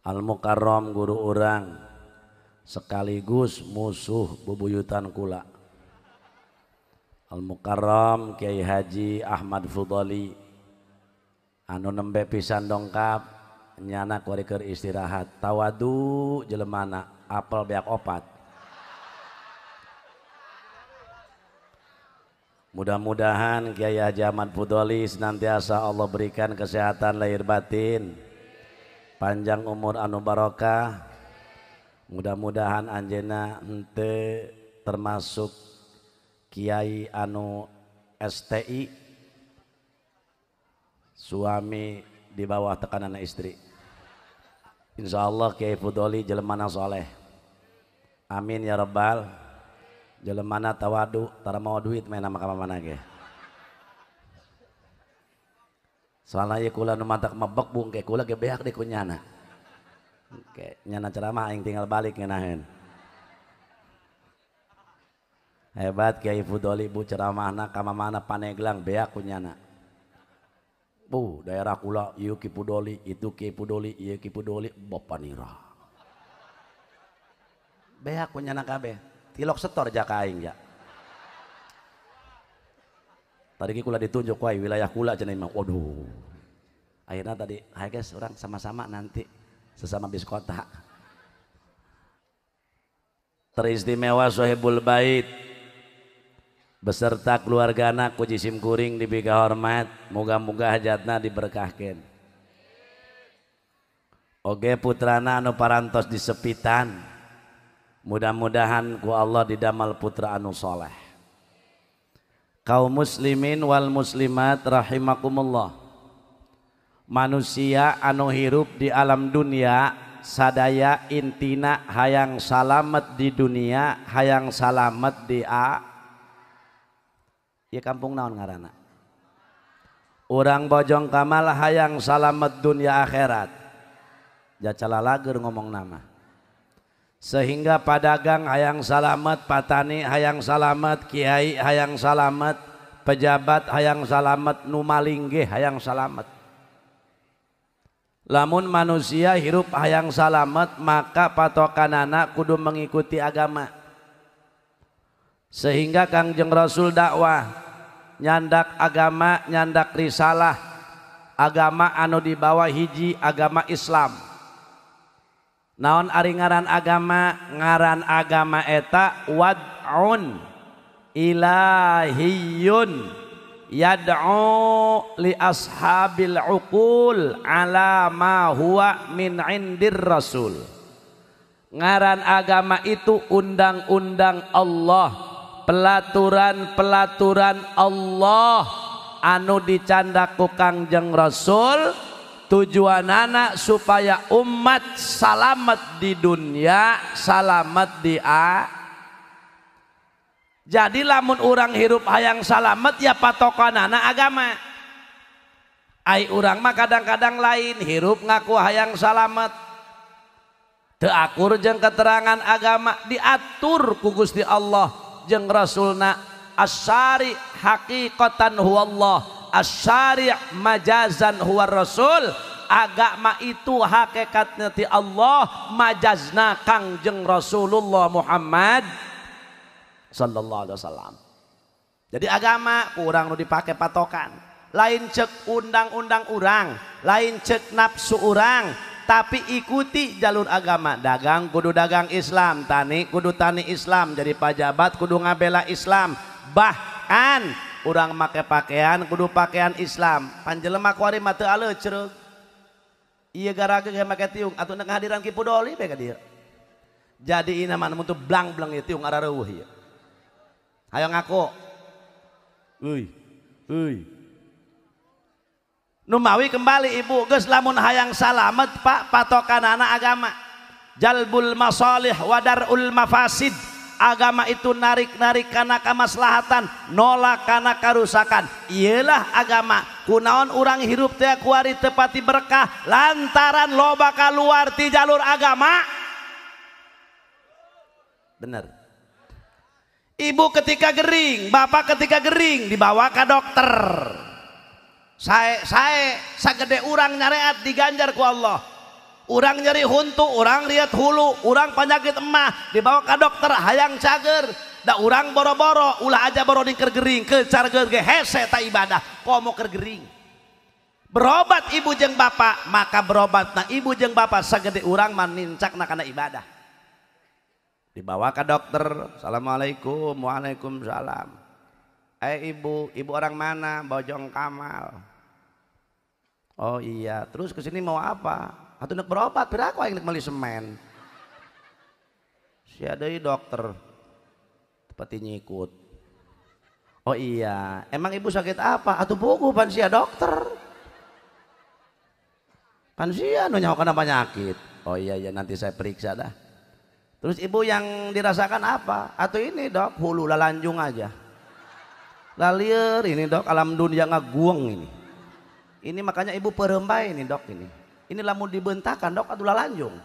Al Mukarram guru urang sekaligus musuh bubuyutan kula. Al Mukarram Kiai Haji Ahmad Fudhali anu nembe pisan dongkap nyana kuari keur istirahat tawadu jelemana apel beak opat. Mudah-mudahan Kiai Haji Ahmad Fudhali senantiasa Allah berikan kesehatan lahir batin, panjang umur anu barokah. Mudah-mudahan anjeunna henteu termasuk kiai anu STI, suami di bawah tekanan istri. Insya Allah Kiai Fudhali jelemana soleh, amin ya rabbal. Jelemana tawadu, tara mau duit main nama ka mana ge. Soalna ieu kula nu matak mebek bungke kula ge beak di kunyana. Oke, nyana ceramah aing tinggal balik ngeunaheun. Hebat Kiai Fudhali bu ceramahna ka mamana Paneglang beak kunyana. Bu, daerah kula ieu Ki Fudhali, itu Ki Fudhali, ieu Ki Fudhali, bapanira. Beak kunyana kabeh. Tilok setor jaka aing ya. Tadi kula ditunjuk wae wilayah kula cenah imah. Waduh. Akhirnya tadi, hai guys, orang sama-sama nanti sesama bis kota. Teristimewa Sohibul Bait beserta keluargana ku jisim kuring dibika hormat, moga-moga hajatna diberkahkeun. Oge putrana anu parantos disepitan, mudah-mudahan ku Allah didamal putra anu soleh. Kaum muslimin wal muslimat rahimakumullah. Manusia anu hirup di alam dunia sadaya intina hayang salamet di dunia, hayang salamet di a. Ieu kampung naon ngaranna? Urang Bojong Kamal hayang salamet dunia akhirat. Jacala lager ngomong nama. Sehingga padagang hayang salamet, patani hayang salamet, kiai hayang salamet, pejabat hayang salamet, nu malinggih hayang salamet. Lamun manusia hirup hayang salamet, maka patokanana kudu mengikuti agama. Sehingga Kangjeng Rasul dakwah nyandak agama, nyandak risalah, agama anu dibawa hiji agama Islam. Naon ari ngaran agama? Ngaran agama eta wad'un ilahiyun yad'u li ashabil uqul ala ma huwa min indir rasul. Ngaran agama itu undang-undang Allah, pelaturan-pelaturan Allah anu dicandak ku Kangjeng Rasul, tujuanana supaya umat salamet di dunia, salamet di a. Jadi lamun urang hirup hayang salamet ya patokanana agama. Ai urang mah kadang-kadang lain, hirup ngaku hayang salamet, teu akur jeung keterangan agama, diatur ku Gusti Allah jeung Rasulna. Asyari haqiqatan huwallah, asyari majazan huwa rasul. Agama itu hakikatnya ti Allah, majazna Kangjeng Rasulullah Muhammad sallallahu alaihi wasallam. Jadi agama kurang nu dipake patokan, lain cek undang-undang urang, lain cek nafsu urang, tapi ikuti jalur agama. Dagang kudu dagang Islam, tani kudu tani Islam, jadi pajabat kudu ngabela Islam, bahkan urang make pakaian kudu pakaian Islam. Panjelema kuari mah teu aleuceureuh. Ieu gara-gara ge make tiung atuh kehadiran Ki Fudhali bae ka dieu. Jadi ina mah mun teu blang-blang ieu tiung arareuweuh ieu. Hayo ngaku. Euy, euy. Numawi kembali ibu geus lamun hayang salamet Pak, patokanana agama. Jalbul masalih wa darul mafasid. Agama itu narik-narik kana kamaslahatan, nolak kana karusakan. Iyalah agama. Kunaon urang hirup teh kuari tepati berkah lantaran loba kaluar ti jalur agama. Bener. Ibu ketika gering, bapak ketika gering dibawa ke dokter. Sae sagede urang nyareat diganjar ku Allah. Urang nyeri huntu, urang lihat hulu, urang penyakit emah, dibawa ke dokter hayang cager. Da urang boro-boro, ulah aja boro ning keur gering, ke cager ge hese ta ibadah, komo keur gering. Berobat ibu jeung bapak, maka berobatna ibu jeung bapak sagede urang mah nincakna kana ibadah. Dibawa ke dokter, assalamualaikum, waalaikumsalam. Ibu, ibu orang mana? Bojong Kamal. Oh iya, terus kesini mau apa? Atau nak berobat, piraku aing nek meuli semen. Sia deui dokter. Tepati nyikut. Oh iya, emang ibu sakit apa? Atuh buku pan sia dokter. Pan sia nu nyaho kana penyakit. Oh iya iya, nanti saya periksa dah. Terus ibu yang dirasakan apa? Atau ini dok, hulu lalanjung aja. Lalieur ini dok, alam dunia ngaguang ini. Ini makanya ibu perembai ini dok ini. Ini lamun dibentakan dok atau lalanjung.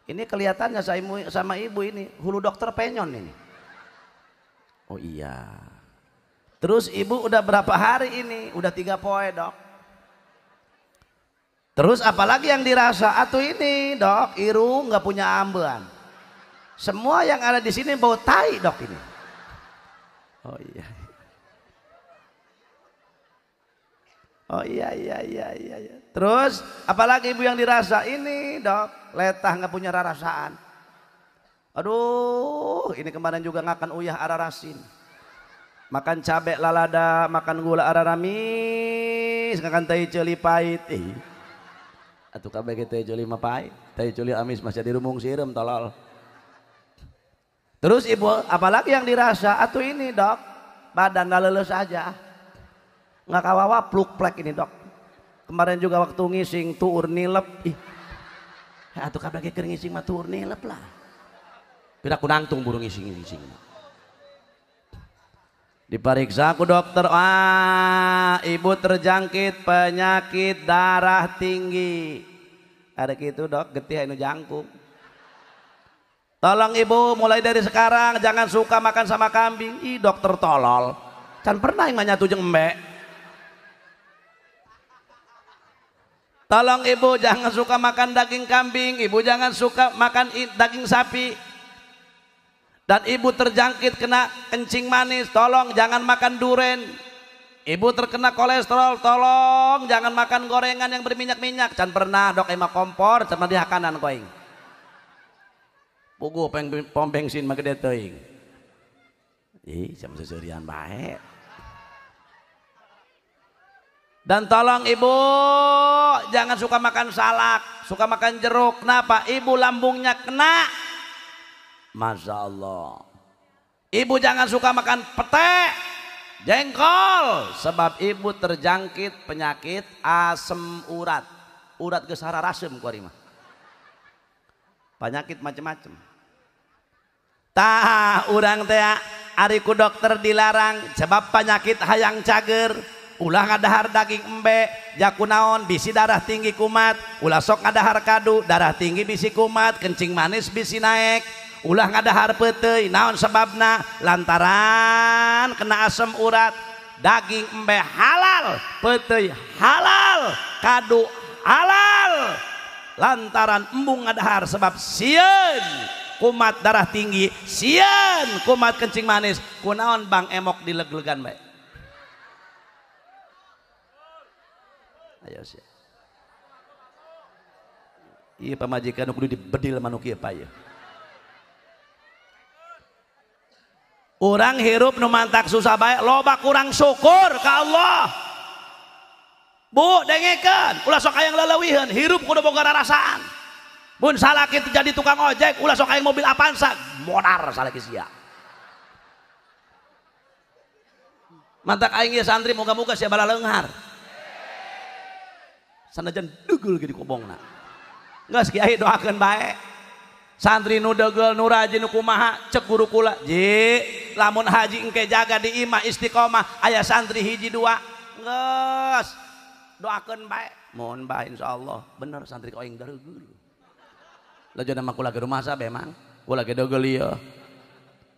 Ini kelihatannya sama ibu ini hulu dokter penyon ini. Oh iya. Terus ibu udah berapa hari ini? Udah 3 poe dok. Terus apalagi yang dirasa? Atau ini dok, irung nggak punya ambean. Semua yang ada di sini bau tai dok ini. Oh iya. Oh iya iya iya iya. Terus apalagi ibu yang dirasa? Ini dok, letah nggak punya rarasaan. Aduh, ini kemarin juga ngakan uyah ararasin. Makan cabe lalada, makan gula araramis, ngakan tai ceuli pahit. Atuh kabeh ge tai ceuli mah pahit, tai ceuli amis masih di rumung sireum tolol. Terus ibu apalagi yang dirasa? Atuh ini dok, badan laleles aja. Nggak kawawa pluk plek ini dok. Kemarin juga waktu ngising tuur nilep. Ih, atuh kabeh ge keur ngising mah tuur nilep lah. Pira ku nangtung burung ngising-ngising. Diperiksa ku dokter, ah ibu terjangkit penyakit darah tinggi. Ada gitu dok, getih anu jangkung. Tolong ibu mulai dari sekarang jangan suka makan sama kambing. Ih dokter tolol. Can pernah yang nyatu jeung embe. Tolong ibu jangan suka makan daging kambing, ibu jangan suka makan daging sapi. Dan ibu terjangkit kena kencing manis, tolong jangan makan duren. Ibu terkena kolesterol, tolong jangan makan gorengan yang berminyak-minyak. Can pernah dok emang kompor, can dihakanan koing. Puguh pom bensin mah gede teuing. Ih, jam seserian bae. Dan tolong ibu jangan suka makan salak, suka makan jeruk. Kenapa? Ibu lambungnya kena. Masya Allah. Ibu jangan suka makan pete, jengkol, sebab ibu terjangkit penyakit asam urat. Urat geus hararasem ku ari mah. Penyakit macem-macem. Tah urang teh ari ku dokter dilarang sebab penyakit hayang cager. Ulah ngadahar daging embe, jaku naon bisi darah tinggi kumat, ulah sok ngadahar kadu, darah tinggi bisi kumat, kencing manis bisi naik. Ulah ngadahar peuteuy, naon sebabna? Lantaran kena asam urat. Daging embe halal, peuteuy halal, kadu halal. Lantaran embung ngadahar sebab sieun kumat darah tinggi, sieun kumat kencing manis. Kunaon bang emok dileg-legan bae. Ayo sih. Iya pamajikan kudu dibedil manuk ieu pa ieu. Urang hirup nu mantak susah bae, loba kurang syukur ka Allah. Bu, dengekeun, ulah sok hayang leleuwiheun, hirup kudu boga rarasaan. Mun salaki teu jadi tukang ojek, ulah sok hayang mobil Avanza, modar salaki sia. Mantak aing ieu santri moga-moga sia balaleunghar. Sanajan degel ge dikobongna. Geus kiai doakeun bae. Santri nu degel nu rajin nu kumaha cek guru kula. Ji, lamun haji engke jaga di imah istiqomah aya santri hiji dua. Geus doakeun bae. Mohon bae insyaallah bener santri aing degel. Lajana mah kula ge rumasa bae mang. Kula ge degel ieu.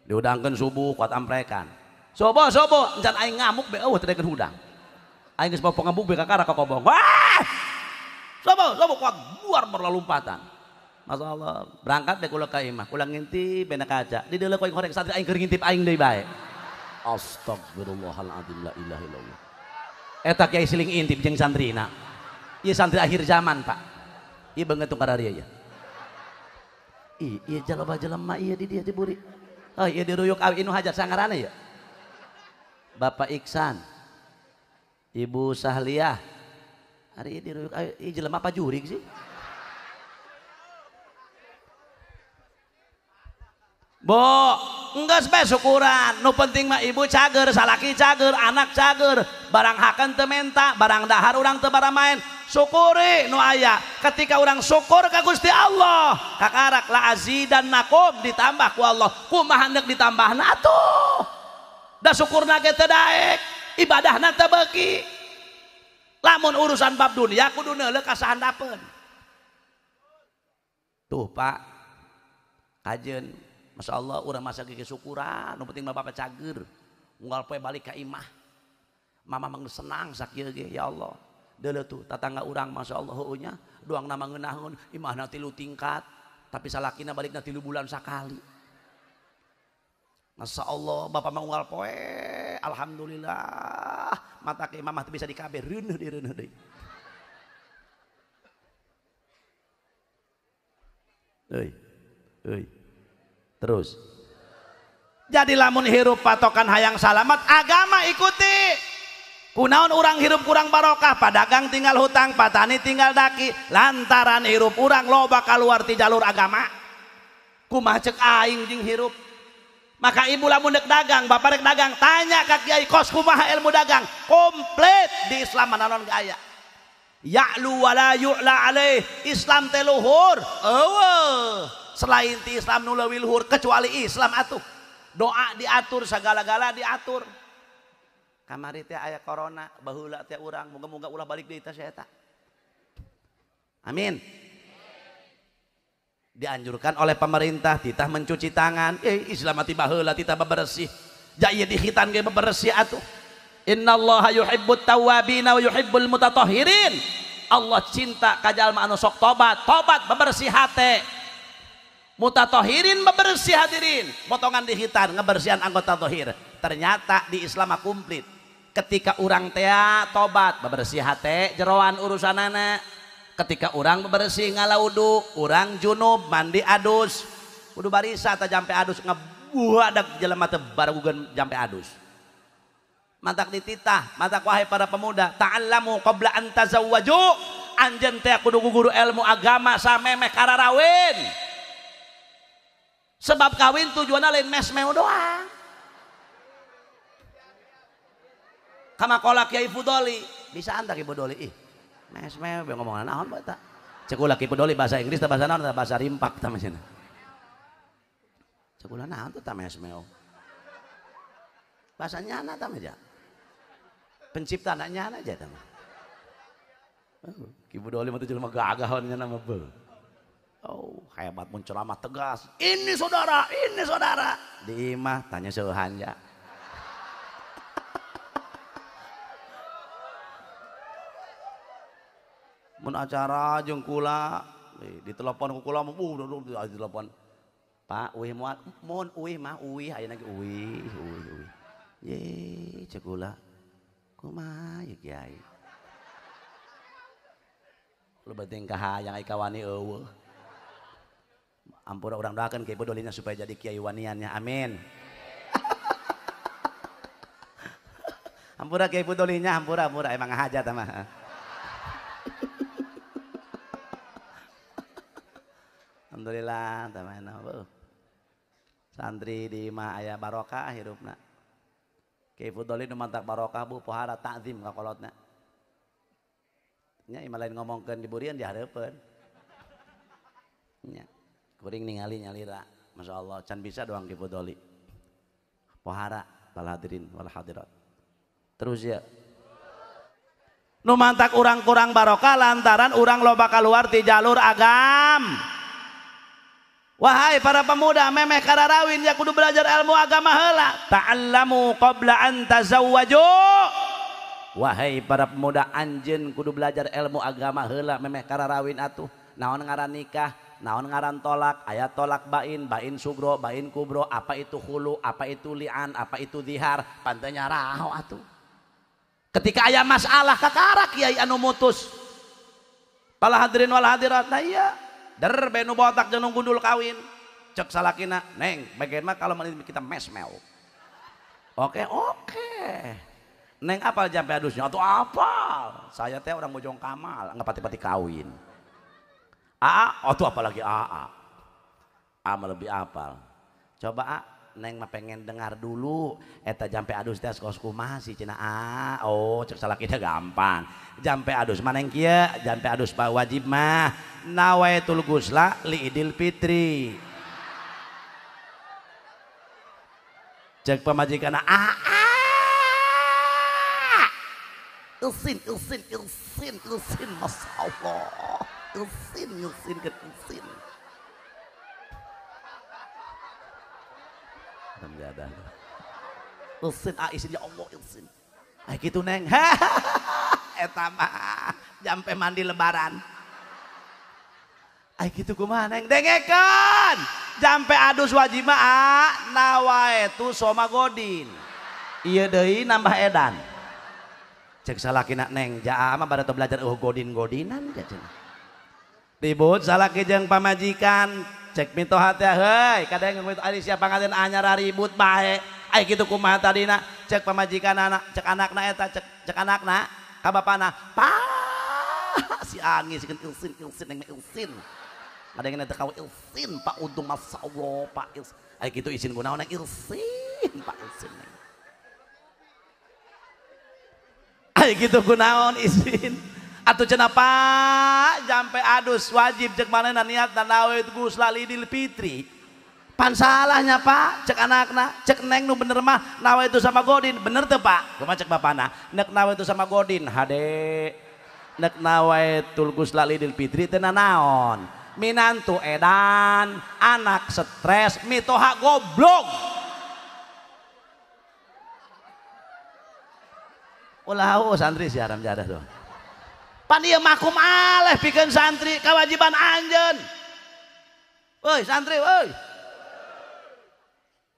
Diudangkeun subuh kuat amprekan. Subuh subuh encan aing ngamuk bae eueuh teu hudang. Aing geus bawa ngamuk bae kakara ka kobong. Wah! Sobo, sobo kuat buar berlalumpatan. Masya Allah, berangkat deh kula ka imah, kula ngintip bena kaca. Di deuleu ku aing horeng santri aing keur ngintip aing deui bae. Astagfirullahaladzim la ilaha illallah. Eta kiai siling intip jeung santrina. Ieu santri akhir zaman, Pak. Ieu beungeut tong kararieu ya. Ih, ieu jaloba jelema ieu di dieu diburi. Oh, ieu diruyuk awi inu hajat sangarana ya. Bapak Iksan, Ibu Sahliah. Hari ini diruyuk awi ieu jelema apa jurig sih? Bo, enggeus bae syukuran. Nu penting mah ibu cager, salaki cager, anak cager, barang hakan teu menta, barang dahar urang teu baramaen. Syukuri nu aya. Ketika urang syukur ka Gusti Allah, kakarak la azidannakum ditambah ku Allah. Kumaha hendak ditambahna atuh? Da syukurna ge teu daek, ibadahna teu beuki. Lamun urusan bab dunia kudu neuleuh ka sahandapeun. Tuh, Pak. Kajeun Masya Allah, urang masa gigi syukuran, nu penting mah bapak cager, unggal poe balik ka imah, mama mah senang sakieu ge, ya Allah. Deuleu tuh tatangga urang, Masya Allah heueuh nya, doang nama ngeunaheun, imahna 3 tingkat, tapi salakina balikna 3 bulan sakali. Masya Allah, bapak mah unggal poe, alhamdulillah, mata ke imah mah teu bisa dikabeh, reuneuh deui reuneuh deui. Euy, euy. Terus jadi lamun hirup patokan hayang salamat agama ikuti. Kunaon urang hirup kurang barokah, padagang tinggal hutang, patani tinggal daki, lantaran hirup urang loba kaluar ti jalur agama. Kumaha ceuk aing jeung hirup. Maka ibu lamun dek dagang, bapak dek dagang, tanya ka kiai kos kumaha ilmu dagang, komplit di Islam manaon ge aya. Ya'lu wala yu'la alaih, Islam teh luhur. Eueuh. Selain ti Islam nu leuwih luhur kecuali Islam atuh. Doa diatur, segala-gala diatur. Kamari teh aya corona, baheula teh urang moga-moga ulah balik deui teh eta. Amin. Dianjurkan oleh pemerintah titah mencuci tangan. Islam mati baheula titah bebersih. Ja ieu dihitan ge bebersih atuh. Innallaha yuhibbut tawwabina wa yuhibbul mutatahhirin. Allah cinta ka jalma anu sok tobat, tobat bebersih hate. Mutatohirin bebersih hadirin, potongan dihitan ngebersihan anggota tohir. Ternyata di Islam komplit. Ketika urang tea tobat bebersih hate jeroan urusanana. Ketika urang bebersih ngalaudu, urang junub mandi adus, kudu barisa ta jampe adus ngebuadak jelema teh baragugeun jampe adus. Mantak dititah, mantak wahai para pemuda, ta'allamu qabla an tazawwaju. Anjeun teh kudu guru ilmu agama samemeh kararawin. Sebab kawin tujuannya lain mesmeo doang. Kama kola Kiai Fudoli, bisa anda Kiai Fudoli? Ih, mesmeo be ngomongan naon bae ta. Cek ulah Kiai Fudoli bahasa Inggris ta bahasa naon ta bahasa rimpak ta mah. Cek ulah naon teh ta mesmeo. Bahasa nyana ta mah ja. Pencipta anak nyana aja ta mah. Kiai Fudoli mah teh jelema gagah nyana mah beuh. Oh, hebat mun ceramah tegas. Ini saudara, ini saudara. Di imah tanya seuhan ya. Mun acara jeung kula, ditelepon ku kula, ditelepon. Pak, uih moal, mun uih mah uih ayeuna ge uih, uih, uih. Ye, ceuk kula. Kumaha ye kiai? Lu penting kahayang ai kawani eueuh. Ampura orang doakan Kiai Fudolinya supaya jadi kiai waniannya, amin. Ampura Kiai Fudolinya, ampura, ampura emang hajat mah. Alhamdulillah, tamana santri di imah aya barokah hirupna. Kiai Fudoli nu mantak barokah bu pohara takzim ka kolotna. Nya imah lain ngomongkeun di burian di hareupeun. Nya. Kuring ningali nyalira, Masya Allah, can bisa doang Kiai Fudoli. Pohara, wal hadirin, wal hadirat. Terus ya. Nu mantak urang kurang barokah lantaran urang loba keluar ti jalur agam. Wahai para pemuda, memeh kararawin ya kudu belajar ilmu agama heula. Ta'allamu qabla an tazawwaju. Wahai para pemuda anjeun kudu belajar ilmu agama heula memeh kararawin atuh. Naon ngaran nikah, naon ngaran tolak, aya tolak bain, bain sugro, bain kubro, apa itu khulu, apa itu li'an, apa itu zihar, pantenya raho atuh. Ketika aya masalah kakara kiai anu mutus. Pala hadirin wal hadirat, nah iya, der benu botak jeung gundul kawin. Cek salakina, neng, bagian mah kalau kita mesmel. Oke, oke. Neng apal jampe adusnya atau apal? Saya teh orang Bojong Kamal, nggak pati-pati kawin. Aa, oh tuh apalagi aa. A mah lebih apal. Coba a, neng mah pengen dengar dulu. Eta jampe adus teh kos kumaha sih cenah a. Oh, cek salakina gampang. Jampe adus mah neng kieu, jampe adus pa wajib mah nawaitul gusla li idil fitri. Cek pamajikan aa. Ilsin, ilsin, ilsin, ilsin, Masya Allah. Ilsin, ilsin, kan ilsin. Ilsin, ah isin, ya Allah, ilsin. Ah gitu neng, eta mah, jampe mandi lebaran. Ah gitu kumaha neng, dengekeun. Jampe adus wajib mah, ah, nawaitu soma godin. Ieu deui nambah edan. Cek salakina neng jaa mah bade belajar godin-godinan cenah. Ribut salaki jeung pamajikan, cek mitoha teh heuy kadang mitoha ari sia panganten anyar ribut bae. Ai kitu kumaha tadina? Cek pamajikan anak, cek anakna eta, cek anakna ka bapana. Pa si angis sikeun ilsin ilsin neng ilsin. Kadang teh kawe ilsin Pak untung masyaallah Pak ilsin. Ai kitu isin kunaon neng ilsin Pak ilsin neng. Ai kitu kunaon isin atuh cenah Pak jampe adus wajib cek manehna niat dan nawait gusla lidil fitri. Pan salahnya Pak cek anakna cek neng nu bener mah nawaitu sama godin bener teu Pak? Kumaha cek bapana nek nawaitu sama godin hade nek nawaitul gusla lidil fitri teu nanaon minantu edan anak stres mitoha goblok. Ulah santri siaram jadah tuh. Pan ieu makum aleh pikeun santri kewajiban anjeun. Woi santri woi.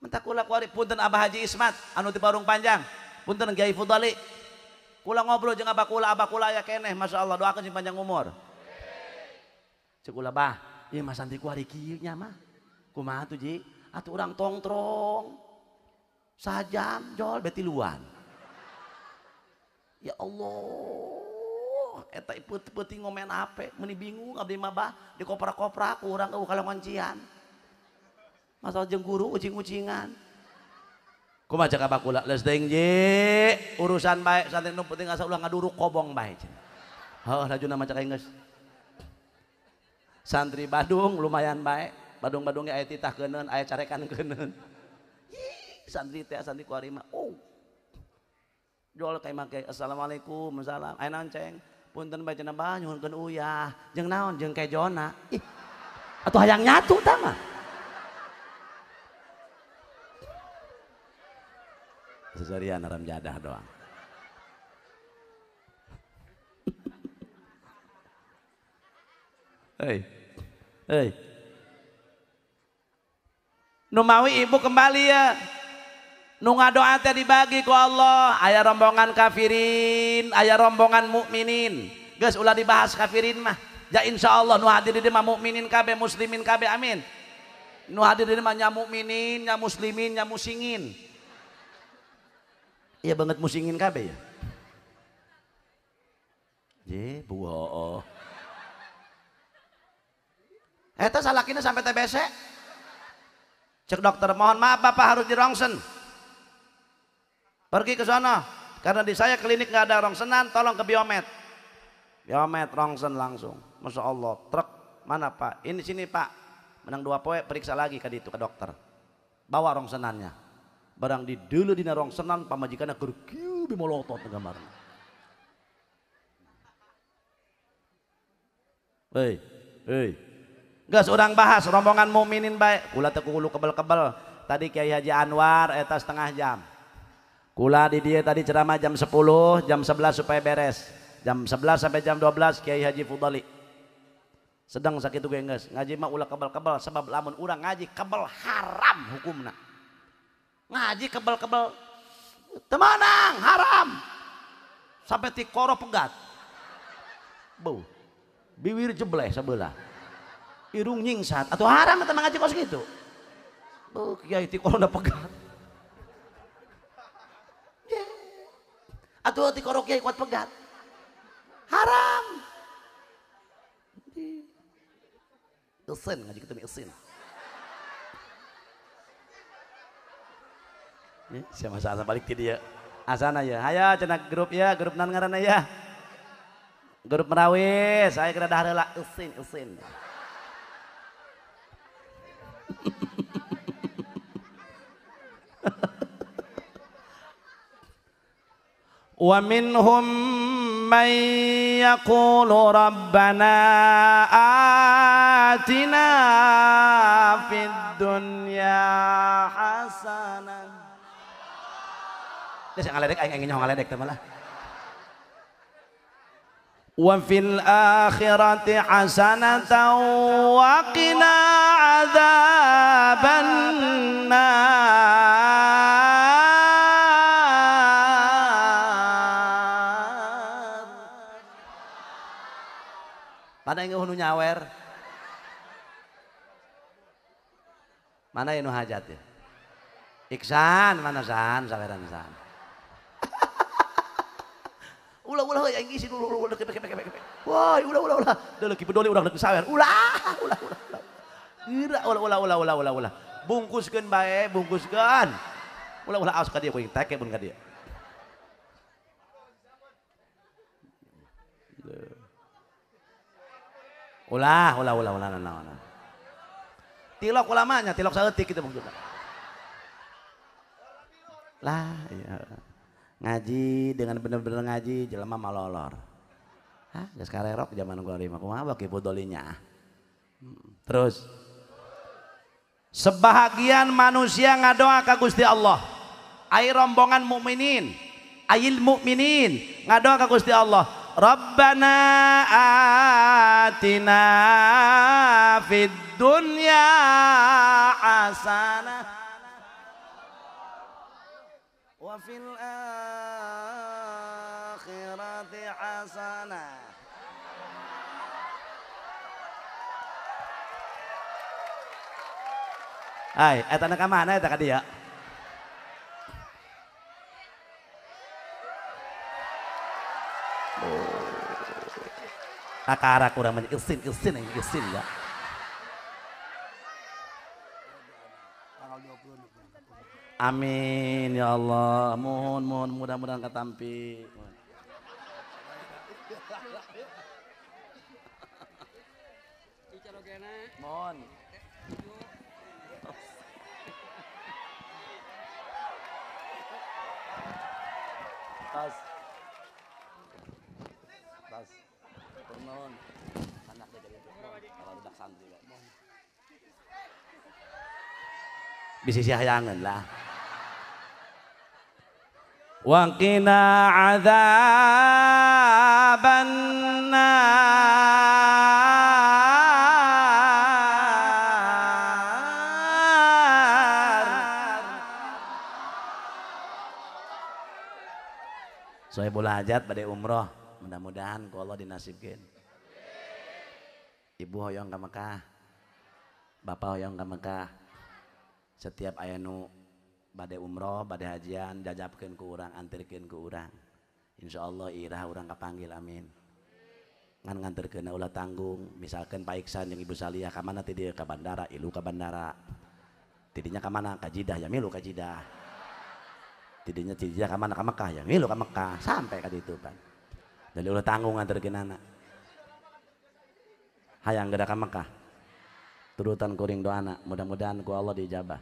Mentak kula kuari punten Abah Haji Ismat anu ti Parung Panjang. Punten Kiai Fudali. Kula ngobrol jeung abah kula aya keneh masyaallah doakeun sing panjang umur. Ceuk kula bah, ieu mah santri kuari kieu nya mah. Kumaha tuh Ji? Atuh urang tongtrong. Sajam jol beti luan. Ya Allah, eta peuting ngomen HP, meuni bingung abdi mah bah, dikoprak-koprak urang eueuh kalakuancian. Masalah jeung guru ucing-ucingan. Kumaha cek abah kula, leus teuing ji, urusan bae santri nu penting asa ulah ngaduruk kobong bae cenah. Heuh lajuna mah cek aing geus. Santri Badung lumayan bae, Badung-badung ge aya titah keuneun, aya carekan keuneun. Santri teh santri kuari mah, oh. Jual kayak make assalamualaikum salam aya naon ceng punten bae cenah bah nyuhunkeun uyah jeung naon jeung kejona ih atuh hayang nyatu tah mah seserian haram jadah doang. Hei hei numawi ibu kembali ya. Nu ngadoa teh dibagi ku Allah, aya rombongan kafirin, aya rombongan mukminin. Geus ulah dibahas kafirin mah. Ja insyaallah nu hadir di dieu mah mukminin kabeh, muslimin kabeh, amin. Nu hadir di dieu mah nya mukminin, nya muslimin, nya musingin. Iya banget musingin kabeh ya. Je, bu hooh. Eta salakina sampai TBC. Cek dokter, mohon maaf Bapak harus di rongsen. Pergi ke sana karena di saya klinik nggak ada rongsenan, tolong ke biomed. Biomed rongsen langsung. Masya Allah, truk mana Pak? Ini sini Pak. Menang 2 poe periksa lagi ke itu ke dokter. Bawa rongsenannya. Barang di dulu dina rongsenan pamajikanna keur kieu bimolotot gambarna. Hei, hei. Geus urang bahas rombongan mukminin bae. Kula teu kudu kebel-kebel. Tadi Kiai Haji Anwar eta setengah jam. Kula di dia tadi ceramah jam 10, jam 11 supaya beres. Jam 11 sampai jam 12 Kiai Haji Fudali. Sedang sakit gue geus. Ngaji mah ulah kebal-kebal sebab lamun urang ngaji kebal haram hukumna. Ngaji kebal-kebal temanang haram. Sampai tikoro pegat. Beuh. Biwir jebleh sebelah. Irung nyingsat atau haram eta ngaji kos gitu. Beuh kiai tikoro udah pegat. Atuh tikoro kiai kuat pegat. Haram. Isin ngaji kitu isin. Siapa masa balik ti dieu. Asana ya. Hayo cenah grup ya, grup naon ngaranna ya? Grup Merawi, saya kira dahar heula isin isin. Wa minhum man yaqulu rabbana atina fid dunya hasanah. Geus ngaledek aing aing nyaho ngaledek teh malah. Wa fil akhirati hasanatan wa qina adzaban nar. Mana yang nu nyawer? Mana yang nu hajat ya? Iksan, mana san, saweran san. Ulah ulah yang ngisi dulu ulah kepek kepek kepek. Wah, ulah ulah ulah. Deuleu ki peduli urang deuk sawer. Ulah, ulah ulah ulah. Geura ulah ulah ulah ulah ulah ulah. Bungkuskeun bae, bungkuskeun. Ulah ulah aos ka dieu kuing teke pun ka dieu. Ulah, ulah, ulah, ulah, ulah, ulah. Tilok ulamanya, tilok saeutik gitu maksudnya. Lah, iya. Ngaji dengan bener-bener ngaji, jelema malolor. Hah, geus karerok zaman gua lima, kumaha baki bodolinya. Terus sebahagian manusia ngadoa ka Gusti Allah. Ai rombongan mukminin, ayil mukminin ngadoa ka Gusti Allah. Rabbana atina fid dunya hasanah wa fil akhirati hasanah. Hai, eta na ka mana eta ka dieu? Kakara kurang banyak isin isin yang isin ya. Amin ya Allah. Mohon mohon mudah-mudahan ketampi. Mohon. Tas. Tas. Turun. Anak teh jadi kalau udah santri. Bisa hayangan lah. Wa qina adzaban nar. Sohibul hajat bade umroh, mudah-mudahan ku Allah dinasibkeun. Ibu hoyong ka Mekah, bapak hoyong ka Mekah. Setiap aya nu bade umroh, bade hajian, jajabkeun ku urang, anterkeun ku urang. Insyaallah irah urang kapanggil, amin. Ngan nganterkeunna ulah tanggung, misalkan Pak Iksan jeung Ibu Saliyah ka mana ti dieu ka bandara, ilu ka bandara. Tidinya ka mana? Ka Jidah, ya milu ka Jidah. Tidinya tidinya ka mana? Ka Mekah, ya milu ka Mekah, sampai ka ditu pan. Jadi ulah tanggung nganterkeunana. Hayang geura ka Mekah. Turutan kuring doana, mudah-mudahan ku Allah diijabah.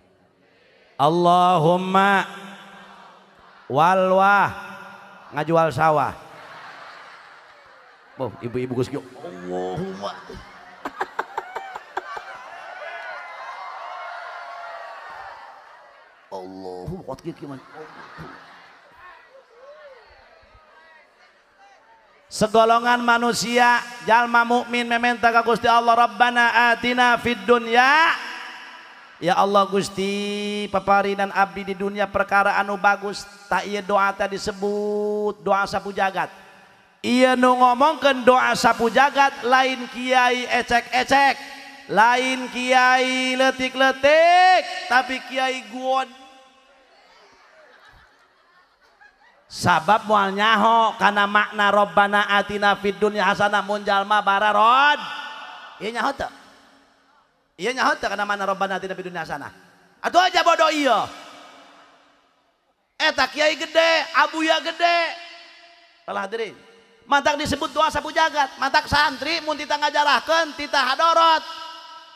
Allahumma walwah ngajual sawah. Oh, ibu-ibu geus kieu. Allahumma. Allahumma kuat kieu man. Segolongan manusia jalma mukmin mementa ka Gusti Allah, Rabbana atina fid dunya. Ya Allah Gusti paparinan abdi di dunia perkara anu bagus. Tak ieu doa teh disebut doa sapu jagat. Ieu nu ngomongkeun doa sapu jagat lain kiai ecek-ecek, lain kiai leutik-leutik, tapi kiai guon. Sabab moal nyaho kana makna Rabbana atina fid dunya hasanah mun jalma bararod. Ieu nyaho teu? Ieu nyaho teu kana makna Rabbana atina fid dunya hasanah? Atuh aja bodoh ieu. Eta kiai gede, abuya gede. Salah hadirin. Mantak disebut doa sapu jagat, mantak santri mun tita ngajarahkeun, tita hadorot,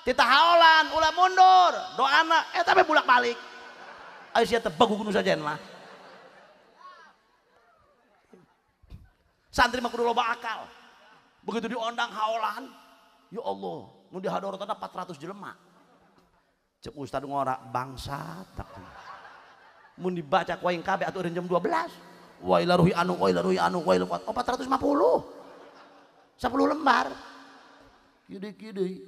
tita haolan, ulah mundur, doana eta we bulak-balik. Ayo sia teh bagug nu sajen mah. Santri mah kudu loba akal. Begitu diondang haolan, ya Allah, mun di hadorotna 400 jelema. Cek ustad ngora bangsat. Mun dibaca ku aing kabeh atuh jam 12. Wa ila ruhi anu, wa ila ruhi anu, wa ila oh 450. 10 lembar. Kieu deui kieu deui.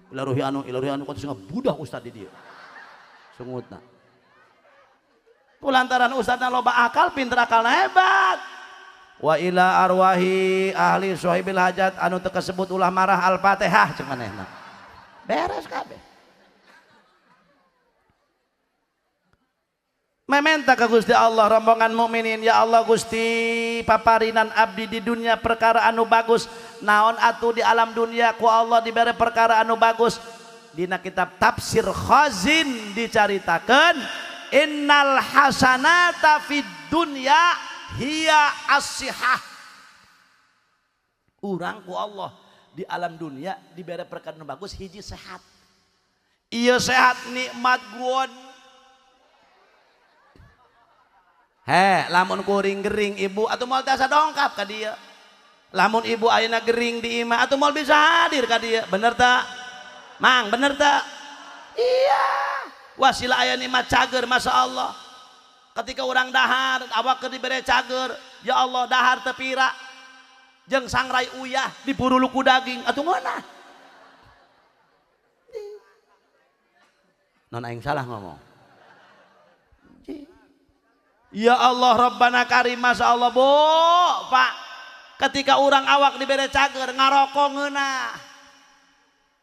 Ila ruhi anu, ila ruhi anu kok budah ustad di dieu. Sungutna. Kulantaran ustadna loba akal, pinter akalna hebat. Wa ila arwahi ahli sohibil hajat anu teu kasebut ulah marah al-Fatihah cek manehna. Beres kabeh. Mementa ka Gusti Allah rombongan mukminin, ya Allah Gusti paparinan abdi di dunia perkara anu bagus. Naon atuh di alam dunia ku Allah dibere perkara anu bagus. Dina kitab tafsir Khazin dicaritakeun innal hasanata fid dunya hiya as-sihah. Urang ku Allah di alam dunia dibere perkara anu bagus hiji sehat. Ieu sehat nikmat guon. He, lamun kuring gering ibu atuh moal tiasa dongkap ka dieu. Lamun ibu ayeuna gering di imah atuh moal bisa hadir ka dieu. Bener tak? Mang, bener tak? Iya. Wasilah aya nikmat cager masya Allah. Ketika orang dahar awak keur dibere cager, ya Allah dahar teu pira. Jeung sangrai uyah dipurulu ku daging atuh ngeunah. Non aing salah ngomong. Ya Allah Rabbana karim masya Allah bu pak. Ketika orang awak dibere cager ngarokok ngeunah.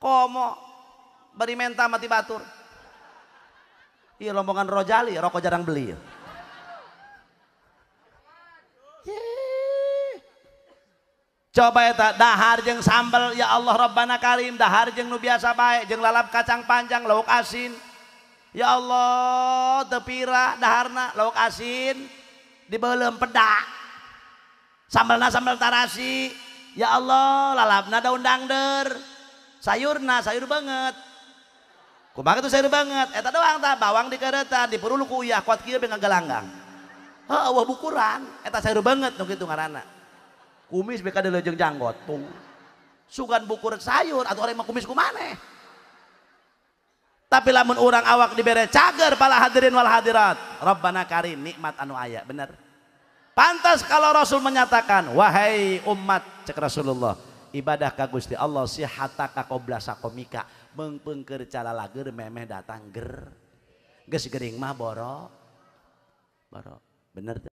Komo bari menta mati batur. Iya rombongan Rojali rokok jarang beli. Coba eta dahar jeung sambel ya Allah Rabbana karim, dahar jeung nu biasa bae jeung lalap kacang panjang lauk asin. Ya Allah teu pira daharna lauk asin dibeuleum pedak. Sambelna sambel tarasi. Ya Allah lalapna daun dangder. Sayurna sayur banget. Kumaha tuh sayur banget? Eta doang tah bawang dikeureutan dipurulu ku uyah kuat kieu be ngagelanggang. Heuh eueuh bukuran eta sayur banget nu kitu ngaranna. Kumis be kadeuleu jeung janggot. Tuh. Sugan bukur sayur atuh orang mah kumis ku maneh. Tapi lamun urang awak dibere cager pala hadirin wal hadirat, Rabbana karim nikmat anu aya bener. Pantas kalau Rasul menyatakan wahai umat cek Rasulullah ibadah ka Gusti Allah sihataka qabla saqomika meungpeungkeun calalager memeh datang ger. Geus gering mah boro. Boro. Bener.